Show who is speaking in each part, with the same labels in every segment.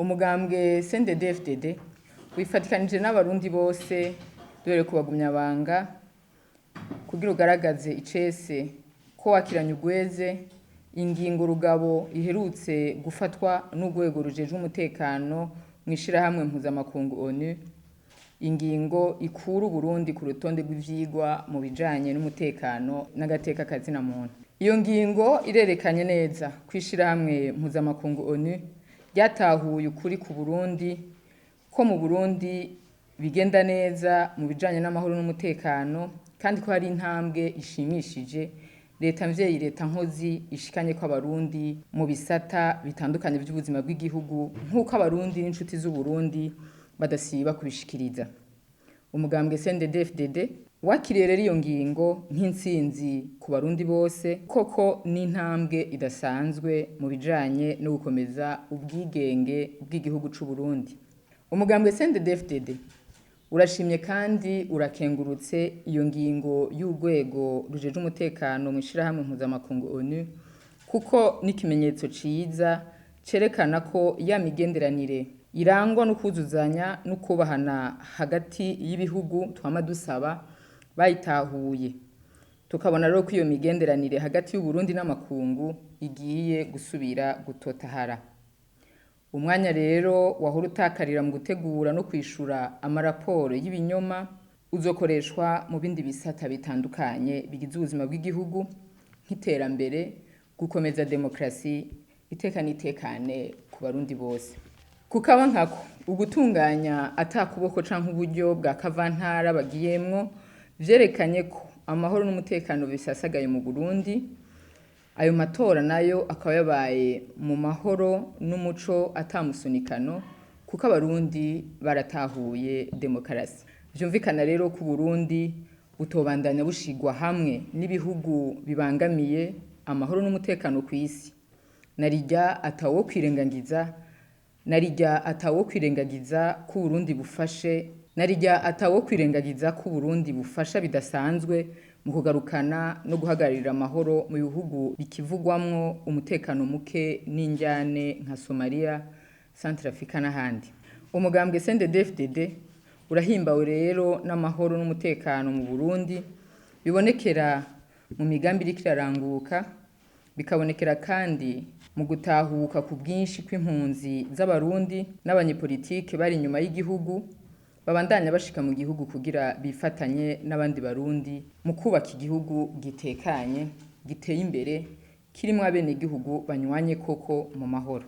Speaker 1: Umugambwe CNDD-FDD wifatikanije n'Abarundi bose duhereye ku bagumyabanga kugira ugaragaze icese ko wakiranye ugweze ingingo rugabo iherutse gufatwa n'urwego rujejwe umutekano mw'ishirahamwe mpuzamakungu ONU, ingingo ikura Uburundi ku rutonde rw'ivyigwa mu bijanye n'umutekano n'agateka kazina muntu. Iyo ngingo irerekanye neza ko ishirahamwe mpuzamakungu ONU ryatahuye ukuri ku Burundi, ko mu Burundi bigenda neza mu bijanye n'amahoro n'umutekano, kandi ko hari intambwe ishimishije leta mvyeyi, leta nkozi ishikanye ko Abarundi mu bisata bitandukanye vy'ubuzima bw'igihugu, nk'uko Abarundi n'inshuti z'Uburundi badasiba kubishikiriza. Umugambwe CNDD-FDD wakiriye rero iyo ngingo nk'intsinzi ku Barundi bose, koko n'intambwe idasanzwe mu bijanye no gukomeza ubwigenge bw'igihugu c'Uburundi. Umugambwe CNDD-FDD urashimye kandi urakengurutse iyo ngingo y'urwego rujejwe umutekano mw'ishirahamwe mpuzamakungu ONU, kuko n'ikimenyetso ciza cerekana ko ya migenderanire irangwa no kwuzuzanya no kubahana hagati y'ibihugu twama dusaba bayitahuye. Tukabona rero ko iyo migenderanire hagati y'Uburundi n'amakungu igiye gusubira gutotahara. Umwanya rero wahora utakarira mu gutegura no kwishura amaraporo y'ibinyoma uzokoreshwa mu bindi bisata bitandukanye bigize ubuzima bw'igihugu, nk'iterambere, gukomeza demokarasi, iteka n'itekane ku Barundi bose. Kukaba nkako ugutunganya ata kuboko canke uburyo bwa kavantara bagiyemwo vyerekanye ko amahoro n'umutekano bisasagaye mu Burundi. Ayo matora nayo akaba yabaye mu mahoro n'umuco atamusunikano, kuko Abarundi baratahuye demokarasi. Vyumvikana rero ko Uburundi butobandanya bushigwa hamwe n'ibihugu bibangamiye amahoro n'umutekano kw'isi. Narirya atawo kwirengagiza, narirya atawo kwirengagiza ko Uburundi bufashe, narirya atawo kwirengagiza ko Uburundi bufasha bidasanzwe mu kugarukana no guhagararira amahoro mu bihugu bikivugwamwo umutekano muke n'indyane nka Somalia, Centrafrica n'ahandi. Umugambwe CNDD-FDD urahimbawe rero n'amahoro n'umutekano mu Burundi bibonekera mu migambi iriko iraranguka, bikabonekera kandi mu gutahuka ku bwinshi kw'impunzi z'Abarundi n'abanyepolitike bari inyuma y'igihugu babandanya bashika mu gihugu kugira bifatanye n'abandi Barundi mu kubaka igihugu gitekanye, giteye imbere, kirimwo abenegihugu banywanye koko mu mahoro.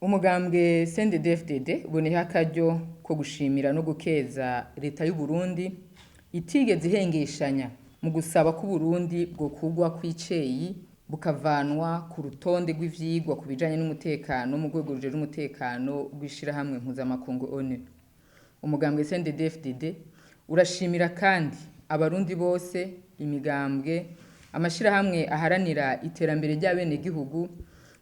Speaker 1: Umugambwe CNDD-FDD uboneyeho akaryo ko gushimira no gukeza leta y'Uburundi itigeze ihengeshanya mu gusaba ko Uburundi bwokurwa kw'iceyi bukavanwa ku rutonde rw'ivyigwa ku bijanye n'umutekano mu rwego rujejwe umutekano rw'ishirahamwe mpuzamakungu ONU. Umugambwe CNDD-FDD urashimira kandi Abarundi bose, imigambwe, amashirahamwe aharanira iterambere ry'abenegihugu,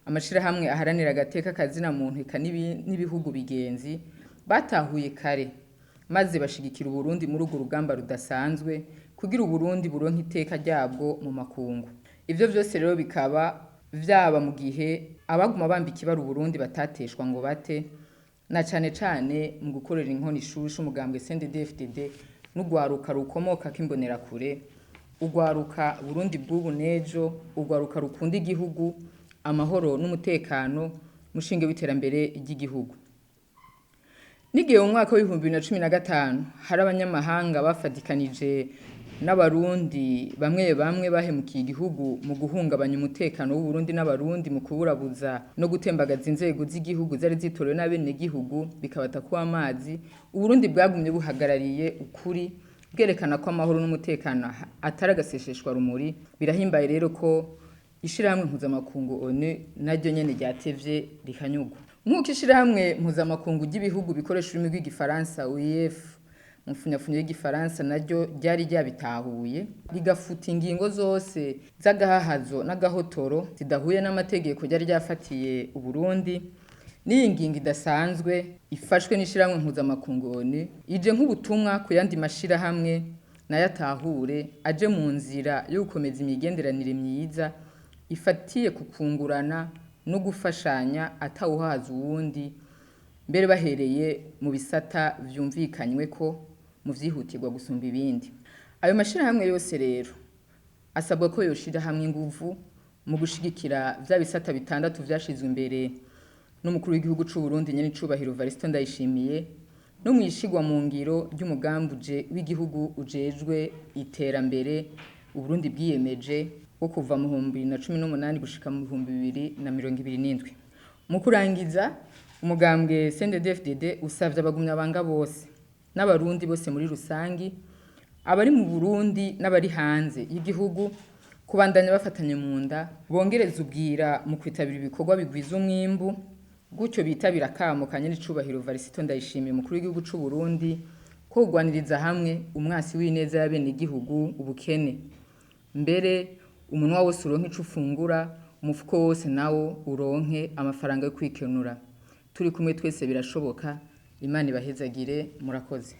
Speaker 1: amashirahamwe aharanira agateka kazina muntu eka n'ibihugu bigenzi batahuye kare maze bashigikira Uburundi muri urwo rugamba rudasanzwe kugira Uburundi buronke iteka ryabwo mu makungu. Ivyo vyose rero bikaba vyaba mu gihe abaguma bambika ibara Uburundi batateshwa ngo bate, na cane cane mu gukorera inkono ishushe umugambwe CNDD-FDD n'urwaruka rukomokako imbonerakure, urwaruka Burundi bw'ubu n'ejo, urwaruka rukunda igihugu, amahoro n'umutekano, mushinge w'iterambere ry'igihugu. N'igihe mu mwaka w'2015 hari abanyamahanga bafatikanije n'Abarundi bamwe bamwe bahemukiye igihugu mu guhungabanya umutekano w'Uburundi n'Abarundi mu kuburabuza no gutembagaza inzego z'igihugu zari zitorewe n'abenegihugu bikabata kuba amazi, Uburundi bwagumye buhagarariye ukuri bwerekana ko amahoro n'umutekano atari agaseseshwa rumuri. Birahimbaye rero ko ishirahamwe mpuzamakungu ONU naryo nyene ryatevye rikanyugwa. Nk'uko ishirahamwe mpuzamakungu ry'ibihugu bikoresha ururimi rw'igifaransa OIF mu mfunyafunyo y'igifaransa naryo ryari ryabitahuye, rigafuta ingingo zose z'agahahazo n'agahotoro zidahuye n'amategeko ryari ryafatiye Uburundi, n'iyi ngingo idasanzwe ifashwe n'ishirahamwe mpuzamakungu ONU ije nk'ubutumwa ku yandi mashirahamwe nayo atahure aje mu nzira yo gukomeza imigenderanire myiza ifatiye ku kungurana no gufashanya atawuhaza uwundi. mbere bahereye mu bisata vyumvikanywe ko mu vyihutirwa gusumba ibindi. Ayo mashirahamwe yose rero asabwa ko yoshira hamwe inguvu mu gushigikira vya bisata bitandatu vyashizwe imbere n'umukuru w'igihugu c'u Burundi nyen'icubahiro Evariste Ndayishimiye, no mw'ishigwa mu ngiro ry'umugambi w'igihugu ujejwe iterambere Uburundi bwiyemeje wo kuva mu 2018 gushika mu 2027. Mu kurangiza, umugambwe CNDD-FDD usavye abagumyabanga bose n'abarundi bose muri rusangi, abari mu Burundi n'abari hanze y'igihugu, kubandanya bafatanye mu nda, bongereza ubwira mu kwitabira ibikorwa bigwiza umwimbu, gutyo bitabira akamo ka nyen'icubahiro Evariste Ndayishimiye umukuru w'igihugu c'u Burundi ko kugwaniriza hamwe umwasi w'ineza y'abenegihugu ubukene. Mbere umunwa wose uronke ico ufungura, umufuko wose nawo uronke amafaranga yo kwikenura. Turi kumwe twese birashoboka. Imana ibahezagire, murakoze.